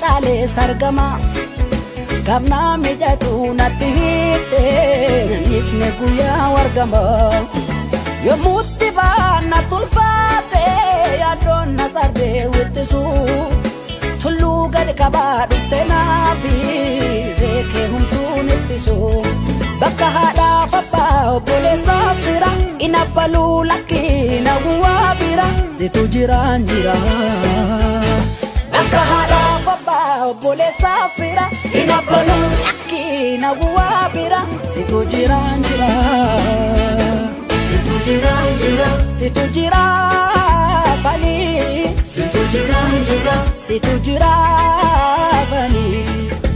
Caale sargama Gamnaa mijatu natti hiitte Nifne guyyaa wargama Yommuutti baana tulfaate Yaaddoon na sardee wittisu Tulluu gad qabaa dhufte naafi Beekee humtuun ittisu Bakka haadhaaf abbaa obboleessaa fira Inabbaluu lakkii na guwaa bira Situ jiraan jira. Bakka haadhaaf abbaa obboleessaa fira Inabbaluu lakkii na guwaa bira Situ jiraan jira. Situ jiraan jira. Situ jiraa fanii. Situ jiraan jira. Situ jiraa fanii.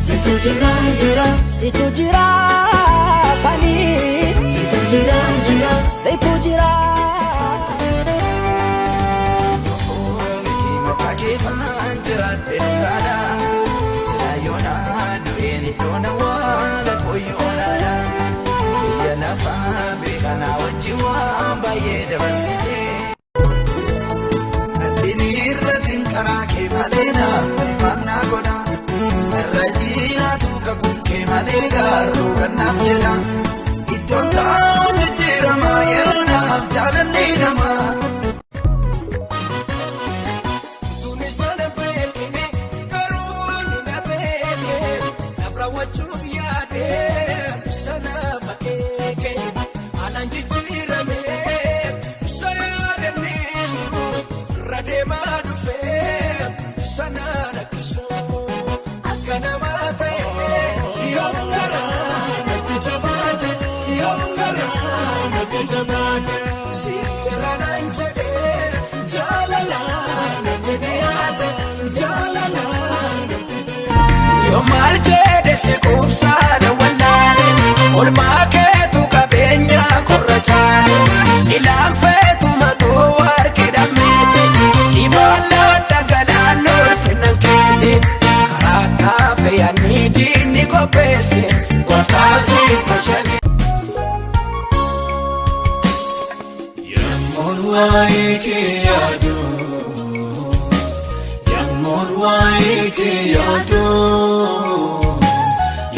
Situ jiraan jira. Situ jiraa fanii. Situ jiraan jira. Situ jiraa. Maqaa keefaan jiraadhe dhugaadha. Silaa yoonaa du'een iddoon awwaala qoyyoo olaadha. Biyya lafaa beekanaa wajjin waan baay'ee dabarsite. Nadhiin irratiin karaa kee malee namni maannaa godha. Irra jiraatu kakuun kee malee garuu kan naaf jedha. Iddoon taa'u jijjiirama yeroo naaf jaalalli namaa. Tuni sana beekne garuu ni na beeke naaf raawwachuuf yaade sana fakkeeke alaan jijjiirame isa yaadannisu irra deemaa dhufe sana rakkisu akka namaa ta'e yoom garaa natti jabaate yoom garaa natti jabaate si jala jedhee jaalala natti dhiyaate jaalala natti dhiyaate. Yoo maal jedhe si quubsaadha wallaale olmaa keetu qabeenya korra caale silaan feetu matuu harki dhammeeti si faallaa dhagalaan ulfinnan keeti karaa taafe yaadni diinni qopheesse gooftaa siif fashale. Yammuun waa'ee kee yaadu, yammuun waa'ee kee yaadu,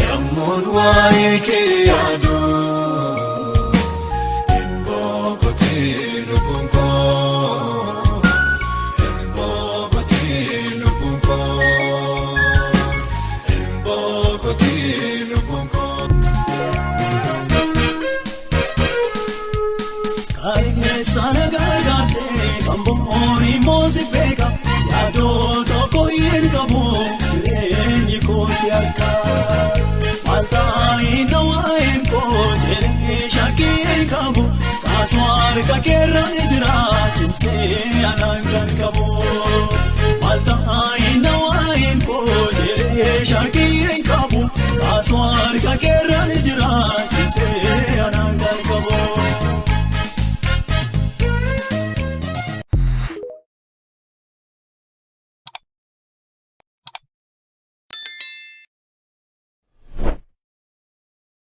yammuun waa'ee kee yaadu. Hin boqotiin lubbuun koo, hin boqotiin lubbuun koo, hin boqotiin lubbuun koo. Kaayinneessaan gargaartee kan booni moosi beeka yaadoo tokko hin qabu jireenyi kooti akka maltaa waa'een koo jedhee shakkii hin qabu kaasuu harka keerra jira cimsee anaan kan qabu maltaa waa'een koo jedhee shakkii.